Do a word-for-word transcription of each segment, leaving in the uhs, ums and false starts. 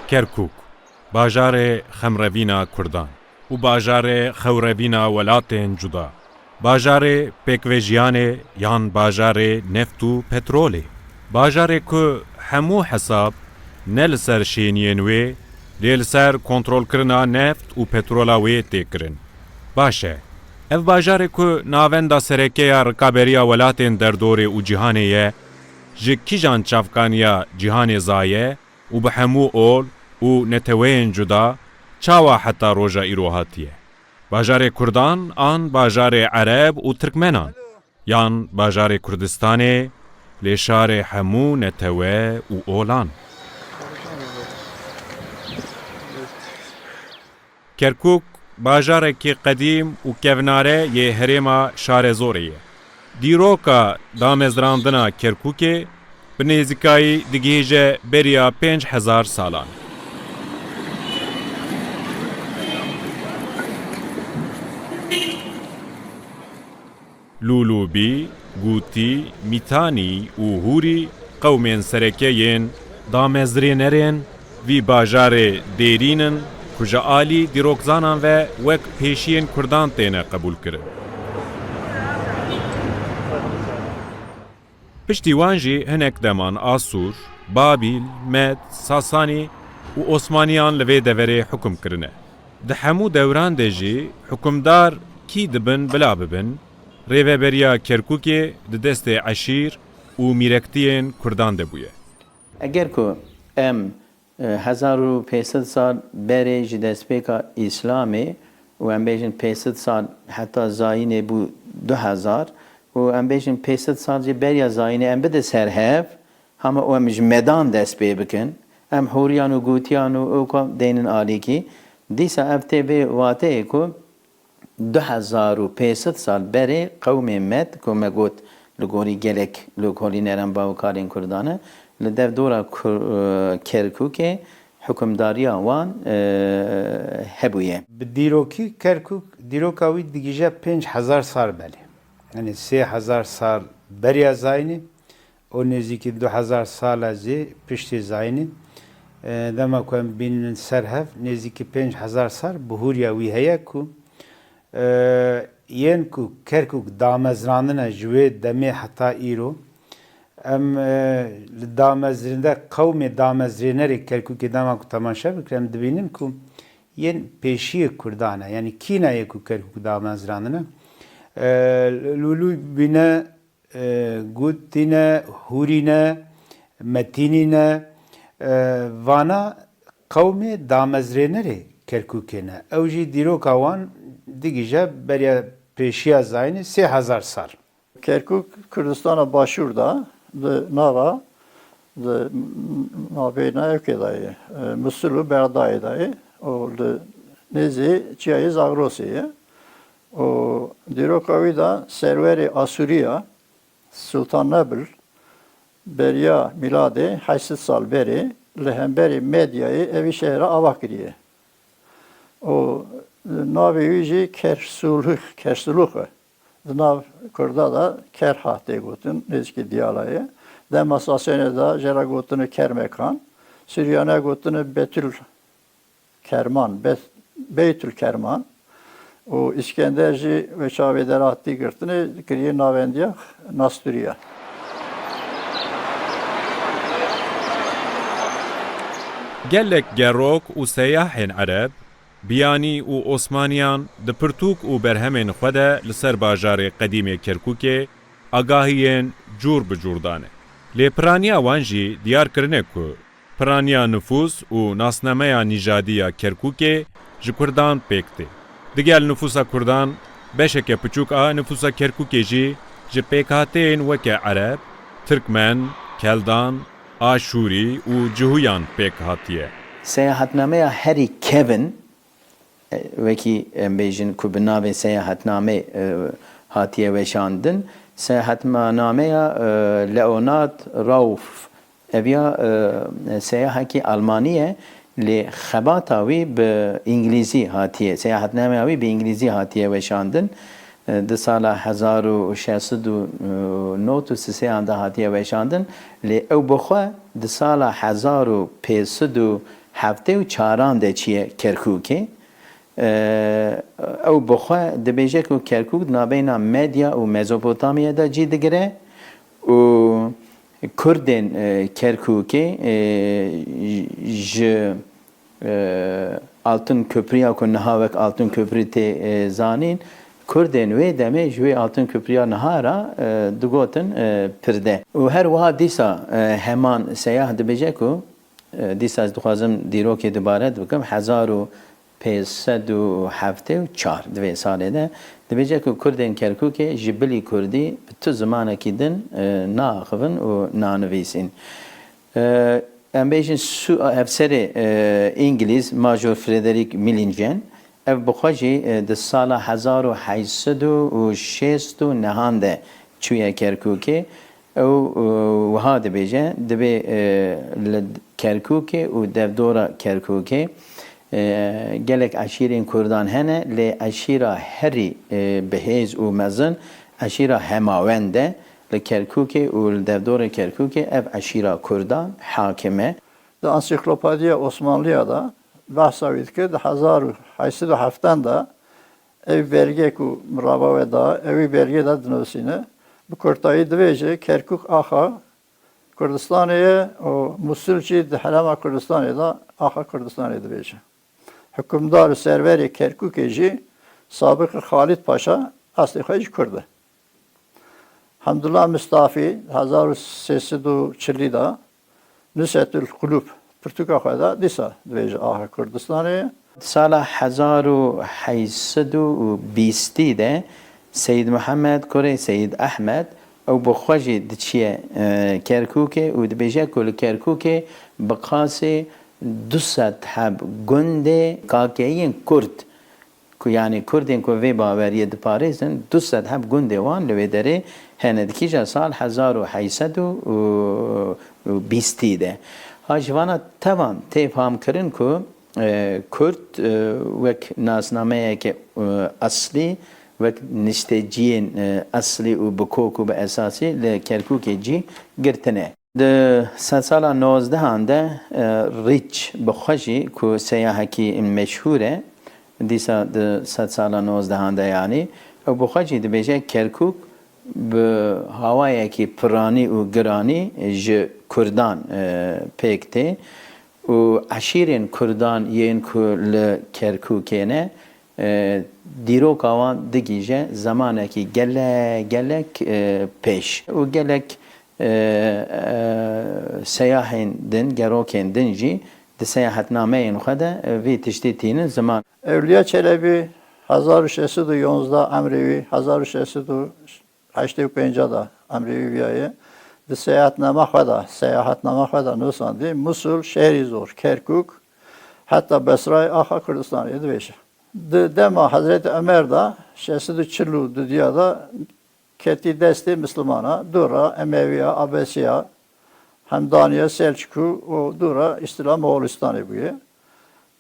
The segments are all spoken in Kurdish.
Kerkûk, bajarê xemrevîna Kurdan û bajarê xewrevîna welatên cuda. Bajarê pêkvejiyanê yan bajarê neft û petrolê. Bajarê ku hemû hesab ne li ser şêniyên wê, lê li ser kontrolkirina neft û petrola wê tê kirin. Baş e, ev bajarê ku navenda sereke ya rikaberiya welatên derdorê û cîhanê ye, ji kîjan çavkaniya cîhanê zaye û bi hemû ol û neteweyên cuda çawa heta roja îro hatiye? Bajarê Kurdan an bajarê Ereb û Tirkmenan? Yan bajarê Kurdistanê lê şarê hemû netewe û olan? Kerkûk bajarekî qedîm û kevnare yê herêma Şarezorê ye. Dîroka damezrandina Kerkûkê bi nêzîkayî digihîje beriya pênc hezar salan. Lûlûbî, Gûtî, Mîtanî û Hûrî qewmên sereke yên damezrênerên vî bajarê dêrîn in ku ji alî dîrokzanan ve wek pêşiyên Kurdan têne qebûlkirin. Piştî wan jî hinek deman Asûr, Babîl, Med, Sasanî û Osmaniyan li vê deverê hukum kirine. Di hemû dewran de jî hukimdar kî dibin bila bibin, rêveberiya Kerkûkê di destê eşîr û mîrektiyên Kurdan de bûye. Eger ku em, e, hezar û pênc sed sal berê ji destpêka Îslamê û em bêjin pênc sed sal heta zayînê bû du hezar û em bêjin pênc sed sal jî beriya zayînê em bidin ser hev, hema em ji medan dest pê bikin, em hûriyan û gûtiyan û ewka deynin alîkî, dîsa ev tê vê wateyê ku du hezar û pênc sed sal berê qewmê Med, ku me got li gorî gelek lêkolînerên bawekalên Kurdan e, li derdora Kur-, e, Kerkûkê hukimdariya wan, e, hebûye. Bi dîrokî Kerkûk, dîroka wî digihîje pênc hezar sal berê. Yanî sê hezar sal beriya zayînê, û nêzîkî du hezar sal e jî piştî zayînê. E, dema ku em bînin ser hev, nêzîkî pênc hezar sal bihûriya wî heye ku, e, yên ku Kerkûk damezrandine ji wê demê heta îro, em, e, li damezrinde qewmê damezrênerê Kerkûkê dema ku temaşe bikin, em dibînin ku yên pêşiyê Kurdan e, yanî kî ne yê ku Kerkûk damezrandine. E, Lûlûbî ne, e, Gûtî ne, Hûrî ne, Metînî ne, e, vana qewmê damezrênerê Kerkûkê ne. Ew jî dîroka wan digihîje beriya pêşiya zayînê sê hezar sal. Kerkûk Kurdistana Başûr de di nava, di navbeyna ewkê de ye, e, Musul û Bexdayê de ye û li nêzî çiyayê Zagrosê ye. Û dîroka wî de serwerê Asûriya, Sultan Nebil, beriya mîladê heşt sed sal berê li hemberî Medyayê evî şehra ava kiriye. Û navê wî jî Kersulux, Kersulux e. Di nav Kurda de Kerha tê gotin, nêzîkî Diyala ye. Dema Sasanê de jê re gotine Kermekan, Suryane gotine Betül Kerman, Bet-, Beytül Kerman û Îskender jî wê çavê dera hatî girtinê, kiriye navendiya Nasturiya. Gelek gerok û seyahên Ereb, Biyanî û Osmaniyan di pirtûk û berhemên xwe de li ser bajarê qedîmê Kerkûkê agahiyên cûr bi cûr dane. Lê piraniya wan jî diyar kirine ku piraniya nifûs û nasnameya nîjadî ya Kerkûkê ji Kurdan pêk tê. Digel nifûsa Kurdan, beşeke piçûk a nifûsa Kerkûkê jî ji pêkhateyên weke Ereb, Tirkmen, Keldan, Aşûrî û Cihuyan pêk hatiye. Seyahatnameya herî kevin, e, wekî em bêjin ku bi navê seyahatnamê, e, hatiye weşandin, seyahatnameya, e, Leonard Rauf, ev ya, e, seyahekî Almanî ye, Lê xebata wî bi îngilîzî hatiye, seyahatnameya wî bi îngilîzî hatiye weşandin. E, di sala hezar û şeş sed û nod û sêyan de hatiye weşandin. Lê ew bi xwe di sala hezar û pênc sed û heftê û çaran de çiye Kerkûkê. E, ew bi xwe dibêje ku Kerkûk di navbeyna Medya û Mezopotamyayê de cî digire û Kurdên, e, Kerkûkê, e, ji, e, Altın Köprüya ku niha wek Altın Köprü tê, e, zanîn, Kurdên wê demê ji wê Altın Köprüya niha re, e, digotin, e, Pirde. Û her wiha dîsa, e, heman seyah dibêje ku, e, dîsa ez dixwazim dîrokê dubare dibikim, hezar û pênc sed û heftê û çar di vê salê de dibêje ku Kurdên Kerkûkê ji bilî Kurdî bi tu zimanekî din, e, naaxivin û nanivîsîn. E, em bêjin su-, efserê, e, Îngilîz Major Frederick Millingen, ev bi xwe jî, e, di sala hezar û heyt sed û şêst û nehan de çûye Kerkûkê. Ew, e, wiha dibêje, dibê, e, li Kerkûkê û devdora Kerkûkê, e, gelek eşîrên Kurdan hene, lê eşîra herî, e, bihêz û mezin eşîra Hemawend e. Li Kerkûkê û li devdorê Kerkûkê ev eşîra Kurdan hakim e. Di Ansiklopediya Osmanliya de behsa wî dike, di hezar û heyt sed û heft de ev belge ku min rava we da, ew ê belgê de dinivîsîne, bi kurtayî dibêje, Kerkûk axa Kurdistanê ye û Musul jî di herêma Kurdistanê de axa Kurdistanê dibêje. Hikimdar û serverê Kerkûkê jî Sabiq Xalid Paşa eslê xwe jî Kurd e. Hemdullah Mistafî hezar û sê sed û çilî de Nusretül Kulub pirtûka xwe de dîsa dibêje axa Kurdistanê ye. Sala hezar û heyt sed û bîstî de Seyîd Mihemed kurê Seyîd Ehmed ew bi xwe jî diçiye, e, Kerkûkê û dibêje ku li Kerkûkê bi qasê du sed heb gundê kakeyên Kurd, ku, yanî, Kurdên ku vê baweriyê diparêzin, du sed heb gundê wan li wê derê hene, di kîja sal hezar û heyt sed û bîstî de. Ha, ji vana tevan tê famkirin ku, e, Kurd, e, wek nasnameyeke, e, eslî, wek nişteciyên, e, eslî û bi kok û bi esasî li Kerkûkê cî girtine. Di sedsala nozdehan de, e, Rîç bi xwe jî ku seyahekî meşhûr e, dîsa di sedsala nozdehan de, yanî, ew bi xwe jî dibêje, Kerkûk bi hawayekî piranî û giranî ji Kurdan, e, pêk tê û eşîrên Kurdan yên ku li Kerkûkê ne, e, dîroka wan digihîje zemanekî gelek, gelek, e, pêş û gelek, e, e, seyahên din, gerokên din jî di seyahetnameyên xwe de, e, vî tiştî tînin ziman. Ewliya Çelebî hezar û şeş sed û yonzdeh emrê wî, hezar û şeş sed û heştê û pênc de emrê wî viyaye. Di seyahatnama xwe de, seyahatnama xwe de nusandî, Musul, Şehrîzor, Kerkûk, heta Besrayê axa Kurdistanê dibêje. Di dema Hezretî Omer de, şeş sed û çil û dudiya de ketî destê Mislimana, dû re Emewiya, Abesiya, Hemdaniya, Selçukû û dû re îstîla Moxolistanê bûye.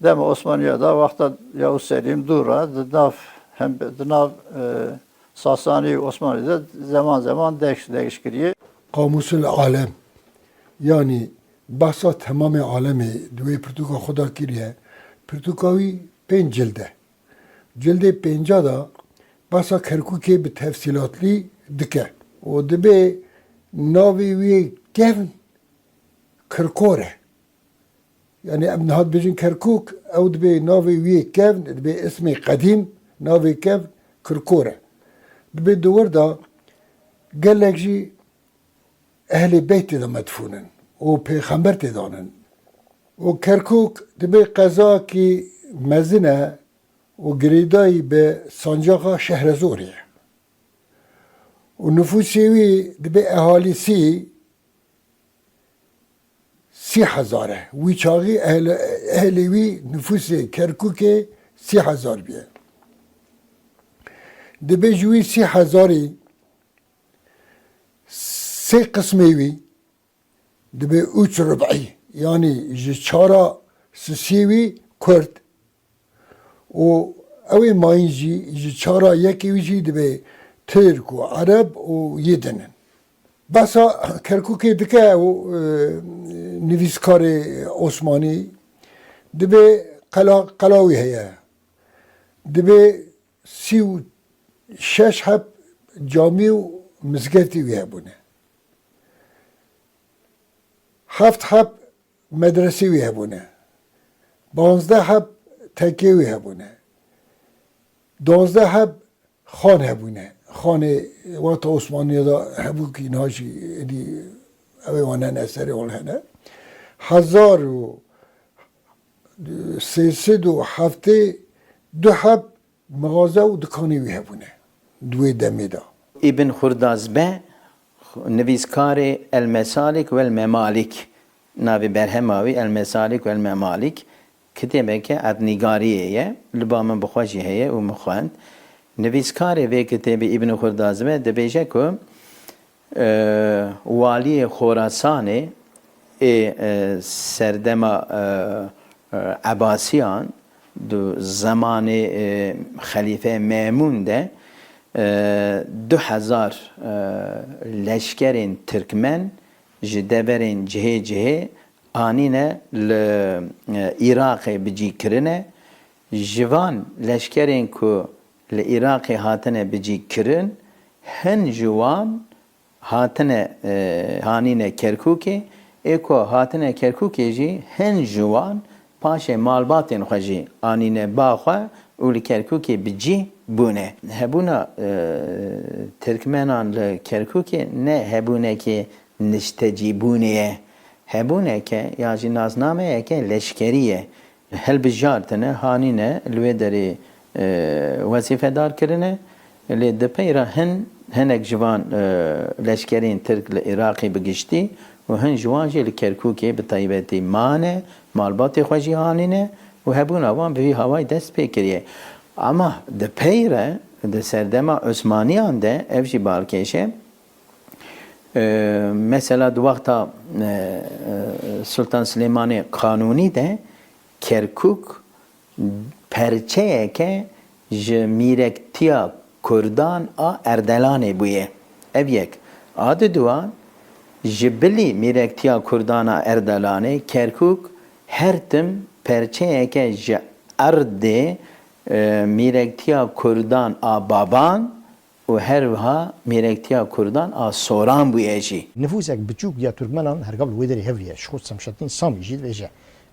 Dema Osmaniya de, wexta Yavuz Selîm dû re di nav hem, di nav, e, Sasanî û Osmanî de zeman zeman degiş, degiş kiriye. Qamûsil Alem, yanî behsa temamê alemê di wê pirtûka xwe de kiriye. Pirtûka wî pênc cild e. Cildê pênca de behsa Kerkûkê bi tefsîlatlî dike û dibê navê wî yê kevn Kirkor e. Yanî em niha dibêjin Kerkûk, ew dibê navê wî yê kevn, dibê ismê qedîm, navê kevn Kirkor e. Dibê di wir de gelek jî Ehlê Beyt tê de medfûn in û pêxember tê de nin. Û Kerkûk dibê qezakî mezin e û girêdayî bi sancaxa Şehrezorê ye. Û nifûsê wî dibê ehalîsî sî hezar e. Wî çaxî ehl-, ehlê wî nifûsê Kerkûkê sî hezar bîye. Dibê ji wî sî hezarî sê qismê wî dibê üç rib'î, yanî ji çara Sisê wî Kurd û ew ê mayîn jî ji çara yekê wî jî dibê Tirk û Ereb û yê din in. Behsa Kerkûkê dike ew, e, nivîskarê Osmanî dibê qela, qela wî heye. Dibê sî û şeş heb camî û mizgeftî wî hebûne. Heft heb medresê wî hebûne. Panzdeh heb tekê wî hebûne. Duwazdeh heb xan hebûne. Xanê wexta Osmaniye de hebû kî niha jî êdî ew ê wan hene, serê wan hene. Hezar û sê sed û heftê du heb mixaze û dikanê wî hebûne di wê demê de. Îbn Xurdazbe, nivîskarê El Mesalik wel Memalik, navê berhema wî El Mesalik wel Memalik, kitêbeke erdnîgariyê ye, li ba min bi xwe jî heye û min xwend. Nivîskarê vê kitêbê Îbn Xurdazbe dibêje ku, e, waliyê Xorasanê ê, e, serdema, e, e, Ebasiyan, di zemanê, e, Xelîfe Memûn de, e, du hezar, e, leşkerên Tirkmen ji deverên cihê cihê anîne li, e, Iraqê bi cî kirine. Ji van leşkerên ku li Iraqê hatine bi cî kirin, hin ji wan hatine, e, hanîne Kerkûkê, ê ku hatine Kerkûkê jî hin ji wan paşê malbatên xwe jî anîne ba xwe û li Kerkûkê bi cî bûne. Hebûna, e, Tirkmenan li Kerkûkê ne hebûnekê niştecîbûnê ye. Hebûneke ya jî nasnameyeke leşkerî ye. Hilbijartine, hanîne, li wê derê, e, wezîfedar kirine. Lê di pey re hin, hinek ji van, e, leşkerên Tirk li Iraqê bi giştî û hin ji wan jî li Kerkûkê bi taybetî mane, malbatê xwe jî anîne û hebûna wan bi vî hawayî dest pê kiriye. Ama di pey re, di serdema Osmaniyan de ev jî balkêş e. E, mesela di wexta, e, e, Sultan Silêmanê Qanûnî de Kerkûk perçeyeke ji mîrektiya Kurdan a Erdelanê bûye. Ev yek. A diduan, ji bilî mîrektiya Kurdan a Erdelanê Kerkûk her tim perçeyeke ji erdê, e, mîrektiya Kurdan a Baban û her wiha mîrektiya Kurdan a Soran bûye jî. Nifûsek biçûk ya Tirkmenan her gav li wê derê hevriye. Şixût Semşeddîn Samî jî dibêje,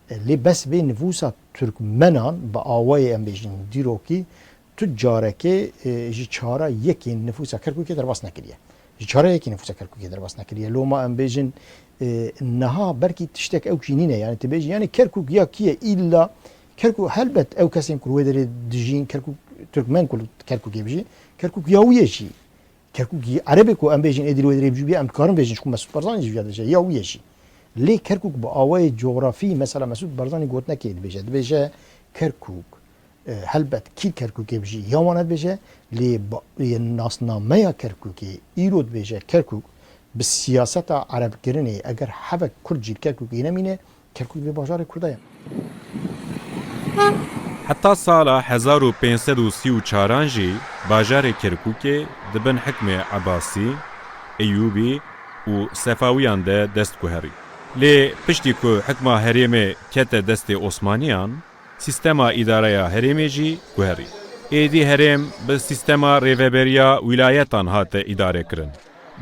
e, lê bes vê nifûsa Tirkmenan bi awayê, em bêjin, dîrokî tu carekê, e, ji çara yekê nifûsa Kerkûkê derbas nekiriye. Ji çara yekê nifûsa Kerkûkê derbas nekiriye. Loma em bêjin, e, niha belkî tiştek ew jî nîne. Yani tu bêjî, yani Kerkûk ya kî ye, îlla Kerkûk, helbet ew kesên ku li wê derê dijîn, Kerkûk, Tirkmen ku li Kerkûkê bijî, Kerkûk ya wî ye jî. Kerkûk yî Erebê ku em bêjin êdî li wê derê bijî, em dikarin bêjin, ji ku Mesûd Barzanî jî viya dibêje, ya wî ye jî. Lê Kerkûk bi awayê cografî, mesela Mesûd Barzanî gotinekê dibêje, dibêje Kerkûk, e, helbet kî Kerkûkê bijî, ya wan dibêje, lê ba-, yê nasnameya Kerkûkê, îro dibêje Kerkûk, bi siyaseta Erebkirinê, eger hevek Kurd jî li Kerkûkê nemîne, Kerkûk vê bajarê Kurda ye. Heta sala hezar û pênc sed û sî û çaran jî bajarê Kerkûkê di bin hikmê Ebasî, Eyûbî û Sefawiyan de dest guherî. Lê piştî ku hikma herêmê kete destê Osmaniyan, sîstema îdareya herêmê jî guherî. Êdî herêm bi sîstema rêveberiya wîlayetan hate îdarekirin.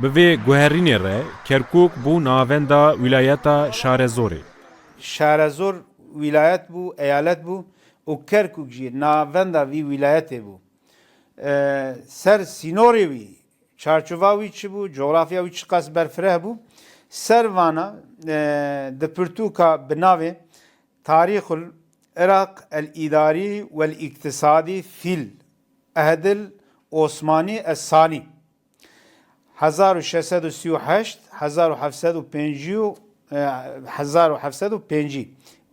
Bi vê guherînê re Kerkûk bû navenda wîlayeta Şarezorê. Şarezor wîlayet bû, eyalet bû û Kerkûk jî navenda vî wîlayetê bû. E, ser sînorê wî, çarçova wî çi bû, cografya wî çiqas berfireh bû, ser vana, e, di pirtûka bi navê Tarîxul Iraq el-Îdarî wel-Îktisadî fîl Ehdil Osmanî es-Sanî, hezar û şeş sed û sî û heşt, hezar û heft sed û pêncî û, e, hezar û heft sed û pêncî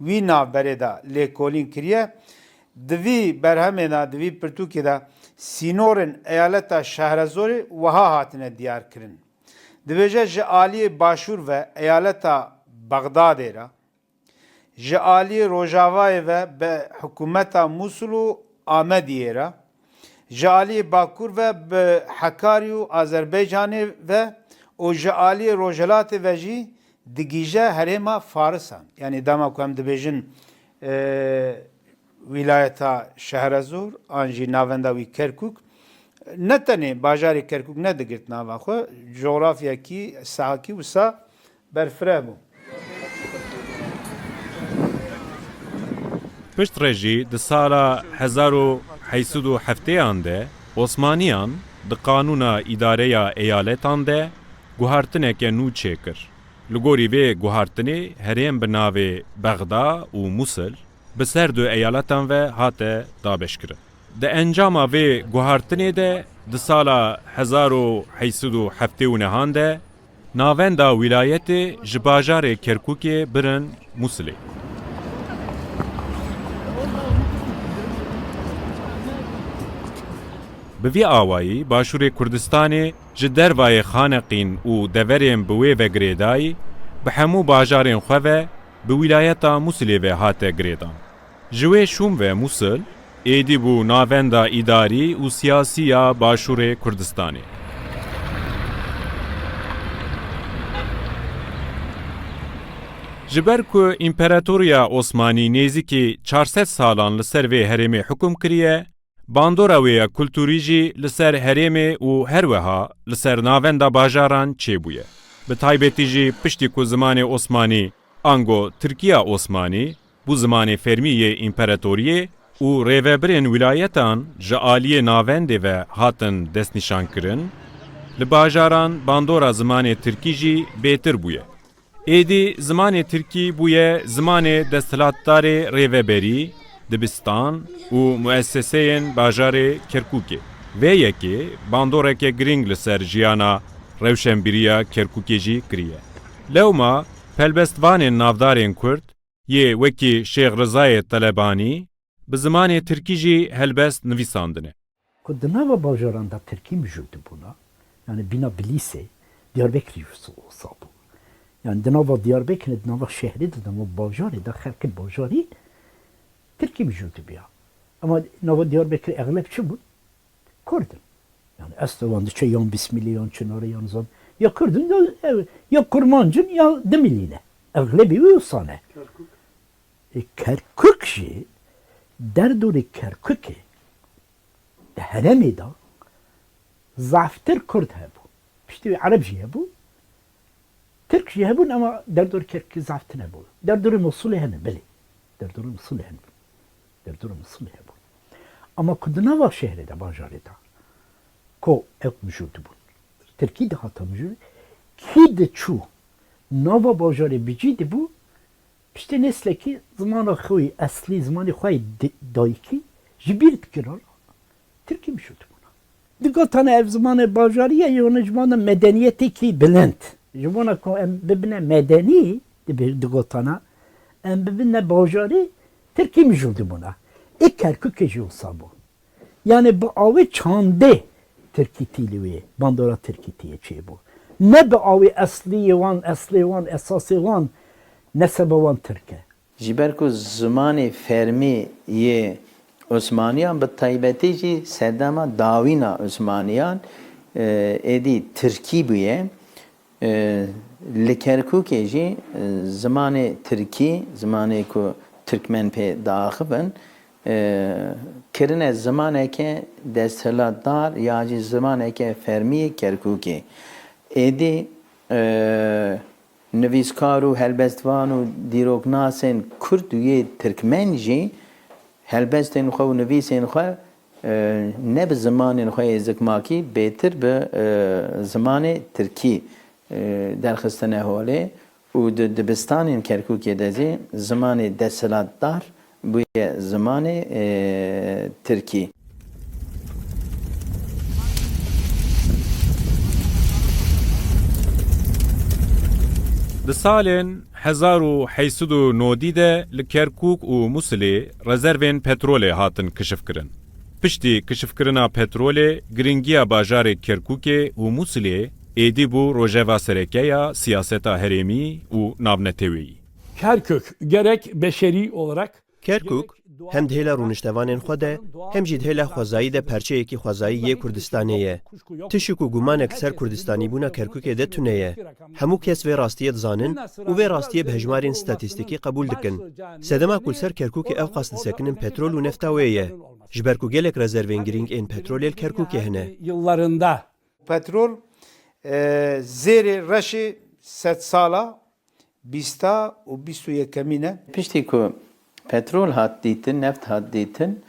wî navberê de lêkolîn kiriye. Di vî berhemê de, di vî pirtûkê de sînorên eyaleta Şehrezorê wiha hatine diyar kirin. Dibêje ji aliyê başûr ve eyaleta Bexdadê re, Ji aliyê Rojavayê ve bi hikûmeta Mûsil û Amediyê re, ji aliyê Bakur ve bi Hekarî û Azerbaycanê ve û ji aliyê Rojhilatê ve jî digihîje herêma Farisan. Yanî dema ku em dibêjin, e, wîlayeta Şehrezûr an jî navenda wî Kerkûk, ne tenê bajarê Kerkûk nedigirt nava xwe, cografyekî, sehakî wisa berfireh bû. Piştre jî di sala hezar û heyt sed û heftêyan de Osmaniyan di qanûna îdareya eyaletan de guhartineke nû çêkir. Li gorî vê guhartinê herêm bi navê Bexda û Mûsil bi ser du eyaletan ve hate dabeşkirin. Di encama vê guhartinê de di sala hezar û heyt sed û heftê û nehan de navenda wîlayetê ji bajarê Kerkûkê birin Mûsilê. Bi vî awayî Başûrê Kurdistanê ji dervayê Xaneqîn û deverên bi wê ve girêdayî, bi hemû bajarên xwe ve bi wîlayeta Mûsilê ve hate girêdan. Ji wê şûn ve Mûsil êdî bû navenda îdarî û siyasî ya Başûrê Kurdistanê. Ji ber ku Împeratoriya Osmanî nêzîkî çar sed salan li ser vê herêmê hukum kiriye, bandora wê ya kulturî jî li ser herêmê û her wiha li ser navenda bajaran çêbûye. Bi taybetî jî piştî ku zimanê Osmanî, ango Tirkiya Osmanî, bû zimanê fermî yê împeratoriyê û rêvebirên wîlayetan ji aliyê navendê ve hatin destnîşankirin, li bajaran bandora zimanê tirkî jî bêtir bûye. Êdî zimanê tirkî bûye zimanê desthilatdarê, rêveberî, dibistan û muesseseyên bajarê Kerkûkê. Vê yekê bandoreke girîng li ser jiyana rewşenbîriya Kerkûkê jî kiriye. Lewma helbestvanên navdarên Kurd yê wekî Şêx Rizayê Telebanî bi zimanê tirkî jî helbest nivîsandine. Ku di nava bajaran de tirkî mijûl dibûna, yani bîna Bilîsê, Diyarbekirî wisa bû. Yani di nava Diyarbekirê, di nava şehrê de, di nava bajarê de, xelkê bajarî tirkî mijûl dibiya. Ama nava Diyarbekirê exleb çi bûn? Kurd in. Yani ez te wan diçe yan Bismilê, yan Çinarê, yan zan. Ya Kurd in, ya, ev, ya Kurmanc in, ya Dimilî ne. Exlebî wî wisa ne. E, Kerkûk jî, derdorê Kerkûkê, di herêmê de zaftir Kurd hebû. Piştî wî Ereb jî hebû. Tirk jî hebûn, ama derdor Kerkûkê zaftir hebû. Derdorê Mosulê hene, belê. Derdorê Mosulê hene. Derdorê Mosulê hebûn. Ama ku di nava şehrê de, bajarê de, ku ew mijûl dibûn. Tirkî dihata mijûl, kî diçû nava bajarê bi cî dibû, piştî neslekî zimana xwe yê eslî, zimanê xwe yê di-, dayikî ji bîr dikir, tirkî mijûl dibûna. Digotane ev zimanê bajarî ye, yone ji bona medeniyetêkî bilind. Ji bona ku em bibine medenî, dibe-, digotana, em bibine bajarî, tirkî mijûl dibûna. Ê Kerkûkê jî wisa bû. Yani bi awê çandê tirkîtî li wê, bandora tirkîtiyê çêbû. Ne bi awê esliyê wan, eslê wan, esasê wan, neseba wan tirk e. Ji ber ku zimanê fermî yê Osmaniyan, bi taybetî jî sedema dawîna Osmaniyan, e, êdî tirkî bûye. E, li Kerkûkê jî, e, zimanê tirkî, zimanê ku tirkmen pê diaxivin, e, kirine zimaneke desthilatdar ya jî zimaneke fermî yê Kerkûkê. Êdî, e, nivîskar û helbestvan û dîroknasên kurd û yê tirkmen jî helbestên xwe û nivîsên xwe, e, ne bi zimanên xwe yê zikmakî, bêtir bi, e, zimanê tirkî, e, derxistine holê û di dibistanên Kerkûkê de jî zimanê desthilatdar bûye zimanê, e, tirkî. Di salên hezar û heyt sed û nodî de li Kerkûk û Mûsilê rezervên petrolê hatin kişifkirin. Piştî kişifkirina petrolê, giringiya bajarê Kerkûkê û Mûsilê êdî bû rojeva sereke ya siyaseta herêmî û navneteweyî. Kerkük gerek beşeri olarak Kerkûk hem di hêla rûniştevanên xwe de hem jî di hêla xwezayî de parçeyekî xwezayî yê Kurdistanê ye. Tişik û gumanek li ser Kurdistanîbûna Kerkûkê de tune ye. Hemû kes vê rastiyê dizanin û vê rastiyê bi hejmarên statîstîkî qebûl dikin. Sedema ku li ser Kerkûkê ewqas disekinin petrol û nefta wê ye. Ji ber ku gelek rezervên girîng ên petrolê li Kerkûkê hene. Yıllarında Petrol e, zêrê reşê sedsala bîsta û bîst û yekemîn e. Piştî ku petrol hat dîtin, neft hat dîtin,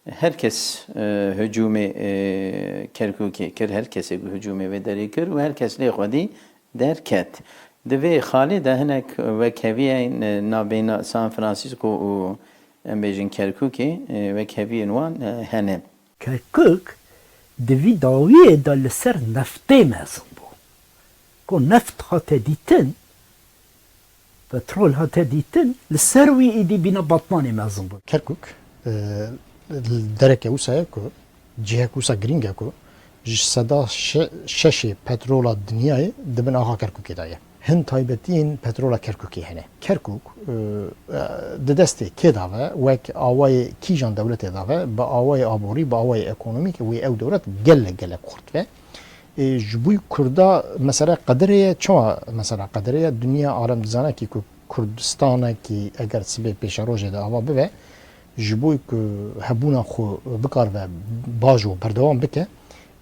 her kes e, hicûmê e, Kerkûkê kir, her kesê ku hicûmê vê derê kir û her kes lê xwedî derket. Di vê xalê de hinek wekheviyên e, nabeyna San Francisco û em bêjin Kerkûkê e, wekheviyên wan e, hene. Kerkûk di vî dawiyê de li ser neftê mezin bû. Ku neft hate dîtin, petrol hate dîtin, li ser wî êdî bîna Batmanê mezin bû. Kerkûk e, dereke wisa ye ku cihek wisa girîng e ku ji seda şe- şeşê petrola dinyayê di bin axa Kerkûkê de ye. Hin taybetiyên petrola Kerkûkê hene. Kerkûk e, e, di destê kê de ve, wek awayê kîjan dewletê de ve, bi awayê aborî, bi awayê ekonomîk wê ew dewlet gelek gelek xurt ve. E, ji bo Kurda mesela qedirê ye, çawa mesela qedirê ye? Dinya alem dizane kî ku Kurdistanekî eger sibê pêşerojê de ava bibe, ji bo ku hebûna xwe bikaribe bajo berdewam bike,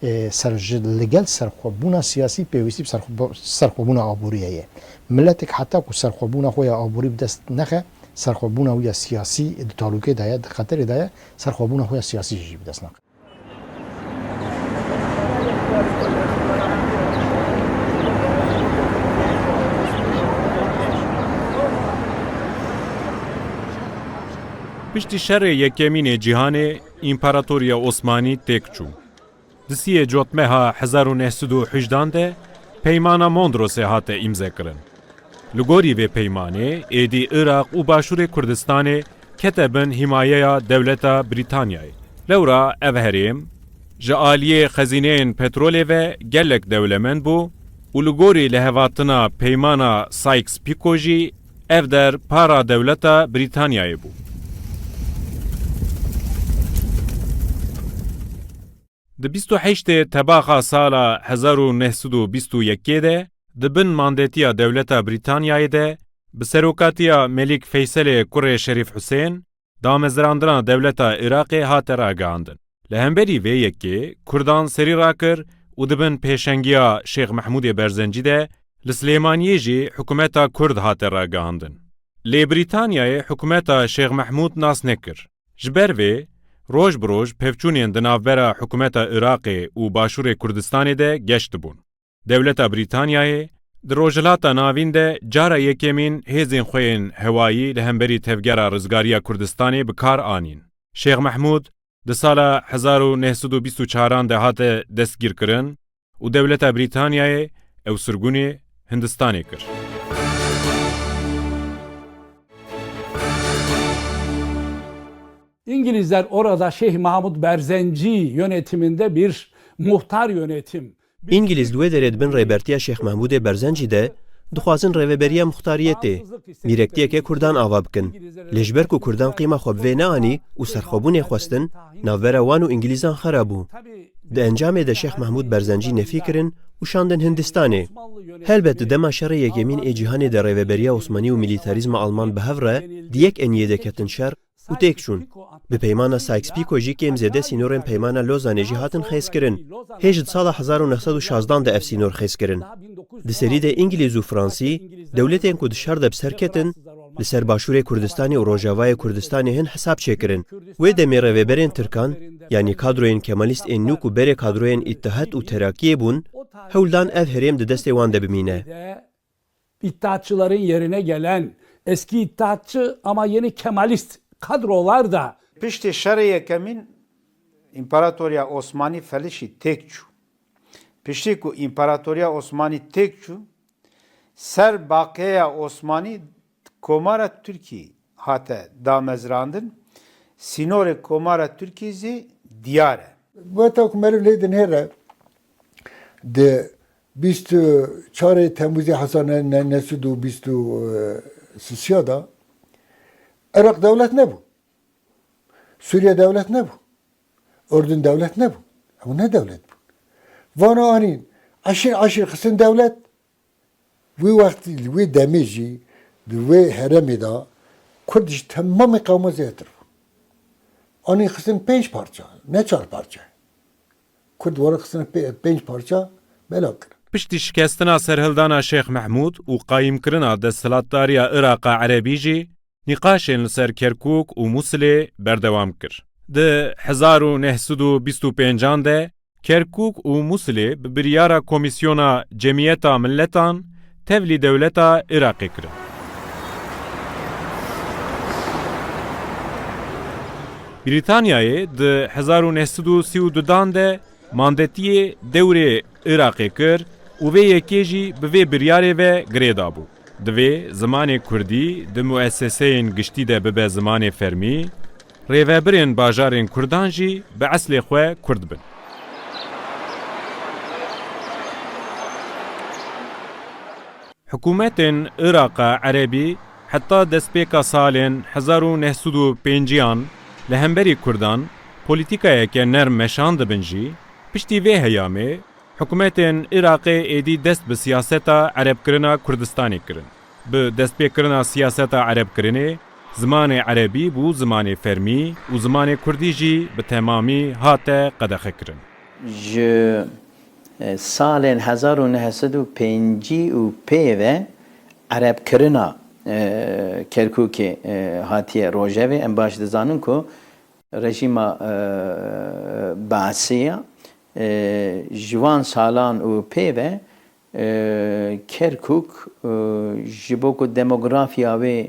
e, ser ji li gel serxwebûna siyasî pêwîstî bi serxwe- serxwebûna aboriyê ye. Miletek heta ku serxwebûna xwe ya aborî bi dest nexe, serxwebûna wî ya siyasî di talûkê de ye, di xeterê de ye, serxwebûna xwe ya siyasî jî bi dest naxe. Piştî Şerê Yekemîn ê Cîhanê, Împaratoriya Osmanî têk çû. Di siyê Cotmeha hezar û neh sed û hejdan de Peymana Mondrosê hate îmzekirin. Li gorî vê peymanê, êdî Iraq û Başûrê Kurdistanê kete bin hîmayeya dewleta Brîtanyayê. Lewra ev herêm ji aliyê xezîneyên petrolê ve gelek dewlemend bû û li gorî lihevatina Peymana Sykes-Picot jî ev der para dewleta Brîtanyayê bû. Di bîst û heştê Tebaxa sala hezar û neh sed û bîst û yekê de di bin mandetiya dewleta Brîtanyayê de bi serokatiya Melîk Feyselê kurê Şerîf Husên, damezrandina dewleta Iraqê hate ragihandin. Li hemberî vê yekê Kurdan serî rakir û di bin pêşengiya Şêx Mehmûdê Berzencî de li Silêmaniyê jî hikûmeta Kurd hate ragihandin. Lê Brîtanyayê hikûmeta Şêx Mehmûd nas nekir. Ji ber vê, roj bi roj pevçûnên di navbera hikûmeta Iraqê û Başûrê Kurdistanê de geş dibûn. Dewleta Brîtanyayê di Rojhilata Navîn de cara yekemîn hêzên xwe yên hewayî li hemberî Tevgera Rizgariya Kurdistanê bi kar anîn. Şêx Mehmûd di sala hezar û neh sed û bîst û çaran de hate destgîrkirin û dewleta Brîtanyayê ew sirgûnê Hindistanê kir. İngilizler orada Şeyh Mahmud Berzenci yönetiminde bir muhtar yönetim. Îngilîz li wê derê di bin rêbertiya Şêx Mehmûdê Berzencî de dixwazin rêveberiya muxtariyetê, mîrektiyeke Kurdan ava bikin. Lê ji ber ku Kurdan qîma xwe bi vê neanî û serxwebûnê xwestin, navbera wan û Îngilîzan xera bû. Di encamê de Şêx Mehmûd Berzencî nefî kirin û şandin Hindistanê. Helbet di dema Şerê Yekemîn ê Cîhanê de rêveberiya Osmanî û milîtarîzma Alman bi hev re di yek eniyê de ketin şer û têk çûn. Bi peymana Sykes-Picot jî kêm zêde sînorên peymana Lozanê jî hatin xêzkirin. Hêj di sala hezar û neh sed û şazdan de ev sînor xêz kirin. Di serî de Îngilîz û Fransî, dewletên ku di şer de bi ser ketin, li ser Başûrê Kurdistanê û Rojavayê Kurdistanê hin hesab çêkirin. Wê demê rêveberên Tirkan, yanî kadroyên Kemalîst ên nû ku berê kadroyên Îttihat û Terakiyê bûn, hewl dan ev herêm di destê wan de bimîne. İttihatçıların yerine gelen eski İttihatçı ama yeni Kemalist kadrolar da Piştî Şerê Yekemîn, Împaratoriya Osmanî felişî têk çû. Piştî ku Împaratoriya Osmanî têk çû, ser baqiyeya Osmanî Komara Tirkî hate damezrandin, sînorê Komara Tirkî zî diyar e. Weta ku meriv lê dinêre, di bîst û çarê Temmûzê hezar neh sed û bîst û Sisiya da Iraq dewlet nebû. Sûriye dewlet nebû. Urdun dewlet nebû. Ew ne dewlet bûn. Vana anîn eşîr eşîr xistin dewlet. Wî wextî li wê demê jî di wê herêmê de Kurd ji temamê qewma zêdetir bû. Anîn xistin pênc parça, ne çar parça. Kurd were xistine pê-, pênc parça bela kir. Piştî şikestina serhildana Şêx Mehmûd û qayîmkirina desthilatdariya Iraqa Erebî jî nîqaşên li ser Kerkûk û Mûsilê berdewam kir. Di hezar û neh sed û bîst û pêncan de Kerkûk û Mûsilê bi biryara Komîsyona Cemiyeta Miletan tevlî dewleta Iraqê kirin. Brîtanyayê di hezar û neh sed û sî û dudan de mandetiyê dewrê Iraqê kir û vê yekê jî bi vê biryarê ve girêda bû. Divê zimanê kurdî di muesseseyên giştî de bibe zimanê fermî, rêvebirên bajarên kurdan jî bi eslê xwe kurd bin. Hikûmetên Iraqa Erebî heta destpêka salên hezar û neh sed û pênciyan li hemberî kurdan polîtîkayeke nerm meşandibin jî, piştî vê heyamê hikûmetên Iraqê êdî dest bi siyaseta erebkirina Kurdistanê kirin. Bi destpêkirina siyaseta erebkirinê, zimanê erebî bû zimanê fermî û zimanê kurdî jî bi temamî hate qedexekirin. Ji, e, salên hezar û neh sed û pêncî û pê ve erebkirina, e, Kerkûkê, e, hatiye rojevê. Em baş dizanin ku rejîma, e, Baasiya, e, ji wan salan û pê ve, e, Kerkûk, e, ji bo ku demografiya wê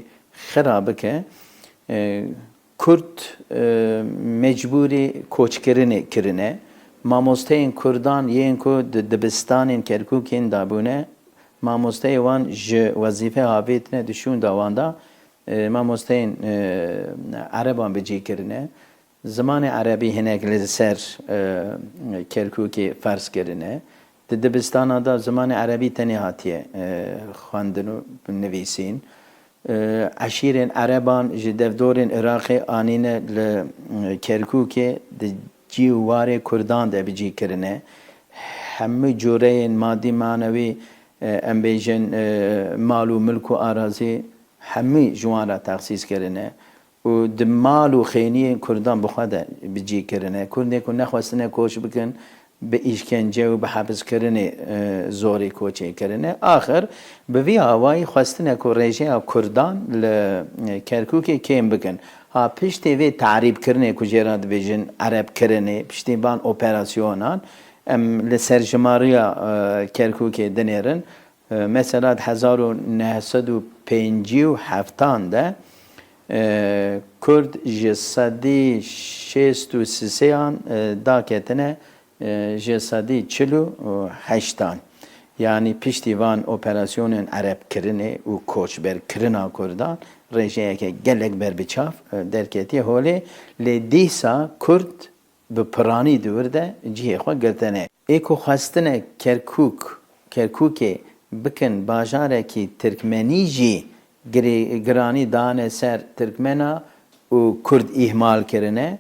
xira bike, e, Kurd, e, mecbûrî koçkirinê kirine. Mamosteyên kurdan yên ku di dibistanên Kerkûkên dabûne, mamosteyê wan ji wezîfe havêtine di şûnda wan de, e, mamosteyên, e, ereban bi cî kirine. Zimanê erebî hinek li ser, e, Kerkûkê ferz kirine. Di dibistana de zimanê erebî tenê hatiye, e, xwendin û nivîsîn. E, eşîrên ereban ji devdorên Iraqê anîne li, e, Kerkûkê di cî û warê kurdan de bi cî kirine. Hemû cûreyên madî manewî, e, em bêjin, e, mal û milk û arazî hemû ji wan re texsîs kirine. û di mal û xêniyên kurdan bi xwe de bi cî kirine. Kurdên ku nexwestine koç bikin, bi îşkence û bi hepiskirinê, e, zorê koçê kirine. Axir bi vî awayî xwestine ku rêjeya kurdan li, e, Kerkûkê kêm bikin. Ha piştê vê tarîbkirinê ku jê re dibêjin erebkirinê, piştî van operasyonan, em li ser jimariya, e, Kerkûkê dinêrin. E, mesela di hezar û neh sed û pêncî û heftan de, e, Kurd ji sedî şêst û sisêyan, e, daketine, e, ji sedî çil û heştan. Yanî piştî van operasyonên erebkirinê û koçberkirina Kurdan rêjeyeke gelek berbiçav, e, derketiye holê. Lê dîsa Kurd bi piranî di wir de cihê xwe girtine. Ê ku xwestine Kerkûk, Kerkûkê bikin bajarekî tirkmenî jî girê-, giranî dane ser tirkmena û kurd îhmal kirine.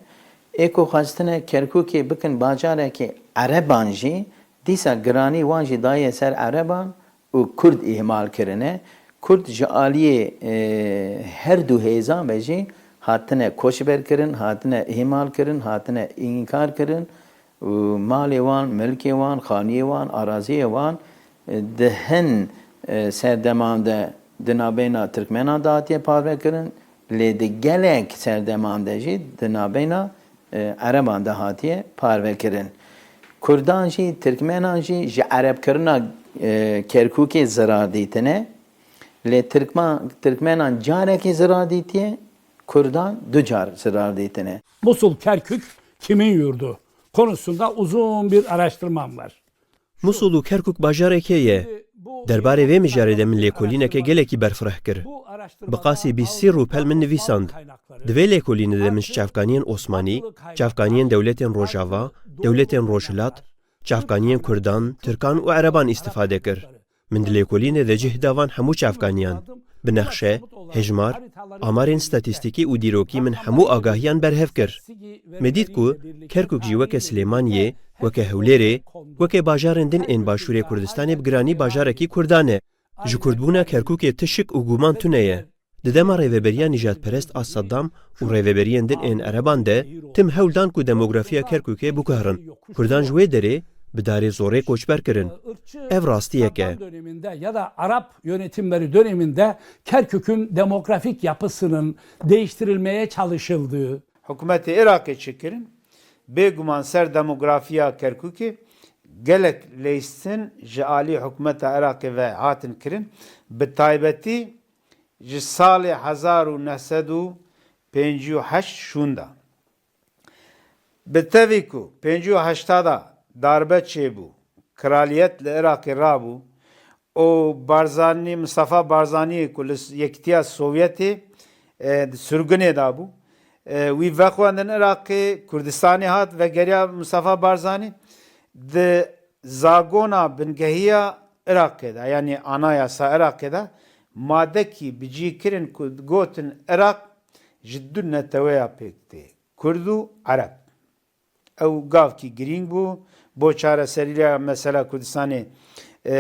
Ê ku xwestine Kerkûkê bikin bajarekî ereban jî, dîsa giranî wan jî daye ser ereban û Kurd îhmal kirine. Kurd ji aliyê, e, her du hêzan ve jî hatine koçber kirin, hatine îhmal kirin, hatine înkar kirin û malê wan, milkê wan, xaniyê wan, araziyê wan, e, di hin, e, serdeman de di navbeyna Tirkmenan de hatiye parve kirin, lê di gelek serdeman de jî di navbeyna e, Ereban de hatiye parvekirin. Kurdan jî, Tirkmenan jî ji erebkirina, e, Kerkûkê zirar dîtine. Lê Tirkman-, Tirkmenan carekî zirar dîtiye, Kurdan du car zirar dîtine. Musul Kerkük kimin yurdu konusunda uzun bir araştırmam var. Musul û Kerkûk bajarekê ye. Derbarê vê mijarê de min lêkolîneke gelekî berfireh kir. Bi qasî bîst sî rûpel min nivîsand. Di vê lêkolînê de min ji çavkaniyên Osmanî, çavkaniyên dewletên Rojava, dewletên Rojhilat, çavkaniyên Kurdan, Tirkan û Ereban îstifade kir. Min di lêkolînê de cih da van hemû çavkaniyan. Bi nexşe, hejmar, amarên statîstîkî û dîrokî min hemû agahiyan berhev kir. Me dît ku Kerkûk jî weke Silêmaniyê, weke Hewlêrê, weke bajarên din ên Başûrê Kurdistanê bi giranî bajarekî Kurdan e. Ji Kurdbûna Kerkûkê ti şik û guman tune ye. Di dema rêveberiya nîjadperest a Saddam û rêveberiyên din ên Ereban de tim hewl dan ku demografiya Kerkûkê biguherin. Kurdan ji wê derê bi darê zorê koçber kirin. Ev rastiyek e. Döneminde ya da Arap yönetimleri döneminde Kerkük'ün demografik yapısının değiştirilmeye çalışıldığı, Hikûmetê Iraqê çêkirin, bêguman ser demografiya Kerkûkê gelek leyistin ji alî hikûmeta Iraqê ve hatin kirin, bi taybetî ji salê hezar û neh sed û pêncî û heşt şûnda. Bi tevî ku pêncî û heşta da darbe çêbû, kraliyet li Iraqê rabû û Barzanî, Mistefa Barzanî ku li Yekîtiya Sovyetê, e, di sirgunê de bû, e, wî vexwendin Iraqê, Kurdistanê hat, vegeriya Mistefa Barzanî. Di zagona bingehiya Iraqê de, yanî anayasa Iraqê de madekî bi cî kirin ku gotin Iraq ji du neteweya pêk tê, Kurd û Ereb. Ew gavkî girîng bû bo çareseriya mesela Kurdistanê, e,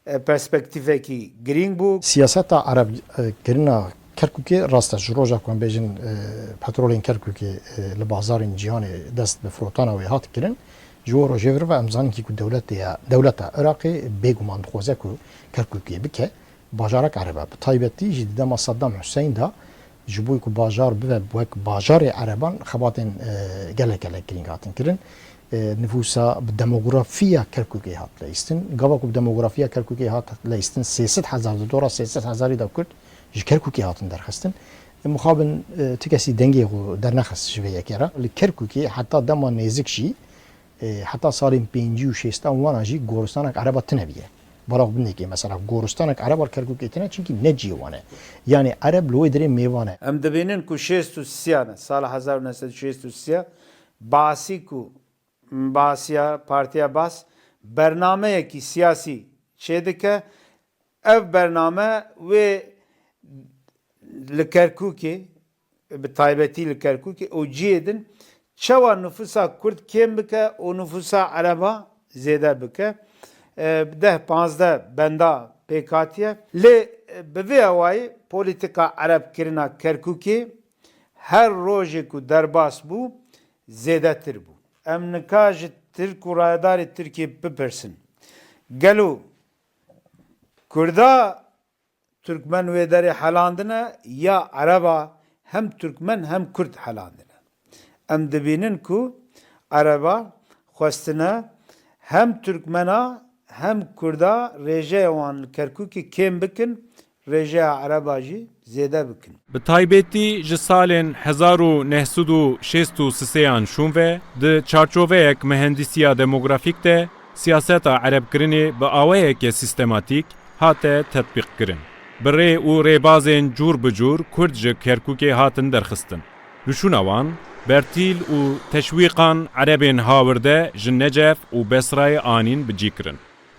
e, perspektîfekî girîng bû. Siyaseta Ereb, e, kirina Kerkûkê rast e, ji roja ku em bêjin, e, petrolên Kerkûkê, e, li bazarên cîhanê dest bi firotana wê hat kirin, ji wê rojê vir ve em zanin kî ku dewletê ye, dewleta Iraqê bêguman dixwaze ku Kerkûkê bike bajarek Ereb e. Bi taybetî jî di dema Saddam Hussein de ji bo ku bajar bibe wek bajarê Ereban xebatên, e, gelek gelek girîng hatin kirin. E, nifûsa bi demografiya Kerkûkê hat leyistin. Gava ku bi demografiya Kerkûkê hat leyistin, sê sed hezar, di dora sê sed hezarî de Kurd ji Kerkûkê hatin derxistin. E, mixabin, e, ti kesî dengê xwe dernexist ji vê yekê re. Li Kerkûkê heta dema nêzik jî, e, heta salên pêncî û şêstan wana jî goristanek Ereba tine biye. Bala xwe binêkê, mesela goristanek Ereba li Kerkûkê tine, çimkî ne cihê wan e. Yanî Ereb li wê derê mêvan e. Em dibînin ku şêst û sisiya de, sala hezar û neh sed û şêst û sisiya, Baasî ku, Baasiya, Partiya Baas, bernameyekî siyasî çêdike. Ev bername wê li Kerkûkê, bi taybetî li Kerkûkê û cihê din çawa nifûsa Kurd kêm bike û nifûsa Ereba zêde bike. E, bi deh panzdeh benda pêk hatiye. Lê, e, bi vê awayî polîtîka Ereb kirina Kerkûkê her rojê ku derbas bû, zêdetir bû. Em nika ji Tirk û rayedarê Tirkiyê bipirsin, gelo Kurda Turkmen wê derê helandine ya Ereba hem Turkmen hem Kurd helandine? Em dibînin ku Ereba xwestine hem Turkmena hem Kurda rêjeya wan li Kerkûkê kêm bikin, rêjeya Ereba jî zêde bikin. Bi taybetî ji salên hezar û neh sed û şêst û sisêyan şûn ve, di çarçoveyek mehendîsiya demografîk de siyaseta erebkirinê bi awayeke sîstematîk hate tetbîqkirin. Bi rê û rêbazên cûr bi cûr Kurd ji Kerkûkê hatin derxistin. Li şûna wan, bertîl û teşwîqan erebên hawirde ji Necef û Besrayê anîn bi cî kirin.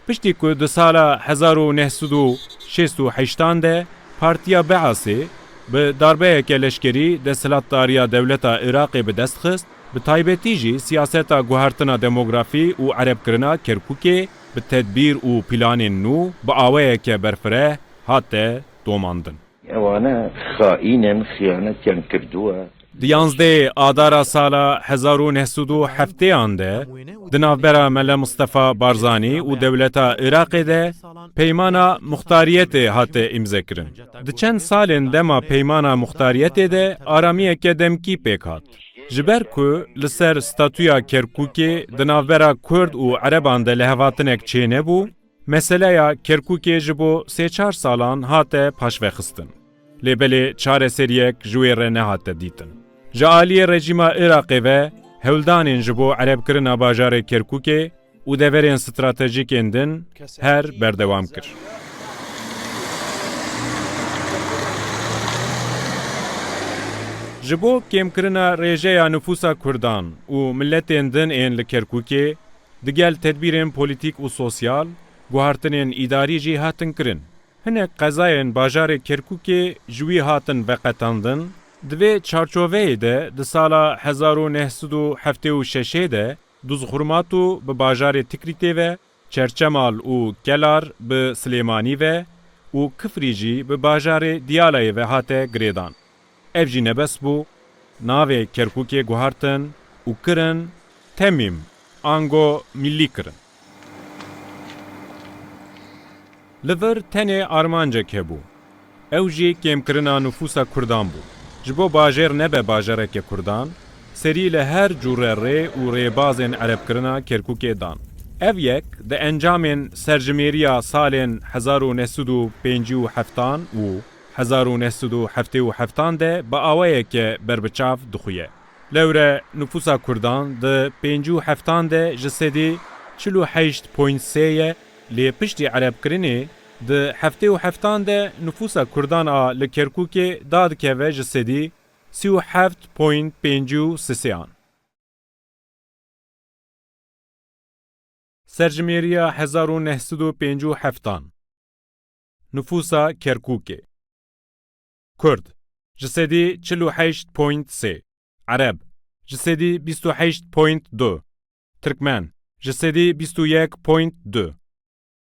Piştî ku di sala hezar û neh sed û şêst û heştan de Partiya Beasê bi darbeyeke leşkerî desthilatdariya dewleta Iraqê bi dest xist, bi taybetî jî siyaseta guhertina demografî û erebkirina Kerkûkê bi tedbîr û planên nû bi awayeke berfireh hate domandin. Ewane xaîn in, xiyanetiyan kirduwe. Di yanzdehê Adara sala hezar û neh sed û heftêyan de, di navbera Mele Mistefa Barzanî û dewleta Iraqê de peymana muxtariyetê hate îmzekirin. Di çend salên dema peymana muxtariyetê de aramiyeke demkî pêk hat. Ji ber ku li ser statûya Kerkûkê di navbera Kurd û Ereban de lihevhatinek çênebû, meseleya Kerkûkê ji bo sê çar salan hate paşvexistin. Lê belê çareseriyek ji wê re nehate dîtin. Ji aliyê rejîma Iraqê ve hewldanên ji bo erebkirina bajarê Kerkûkê û deverên stratejîkên din her berdewam kir. Ji bo kêmkirina rêjeya nifûsa Kurdan û miletên din ên li Kerkûkê, digel tedbîrên polîtîk û sosyal, guhartinên îdarî jî hatin kirin. Hinek qezayên bajarê Kerkûkê ji wî hatin veqetandin. Di vê çarçoveyê de di sala hezar û neh sed û heftê û şeşê de Duzxurmatu bi bajarê Tikrîtê ve, Çerçemal û Kelar bi Silêmanî ve û Kifrî jî bi bajarê Diyalayê ve hate girêdan. Ev jî nebes bû, navê Kerkûkê guhartin û kirin Temîm, ango Millî kirin. Li vir tenê armancek hebû. Ew jî kêmkirina nifûsa Kurdan bû. Ji bo bajêr nebe bajareke Kurdan, serî li her cûre rê û rêbazên erebkirina Kerkûkê dan. Ev yek di encamên serjimêriya salên hezar û neh sed û pêncî û heftan û hezar û neh sed û heftê û heftan de bi awayeke berbiçav dixuye. Lewre nifûsa Kurdan di pêncî û heftan de ji sedî çil û heşt point sê ye, lê piştî erebkirinê di heftê û heftan de nifûsa Kurdan a li Kerkûkê dadikeve ji sedî sî û heft point pêncî û sê an. Serjimêriya hezar û neh sed û pêncî û heftan. Nifûsa Kerkûkê. Kurd, ji sedî çil û heşt point sê. Ereb, ji sedî bîst û heşt point du. Tirkmen, ji sedî bîst û yek point du.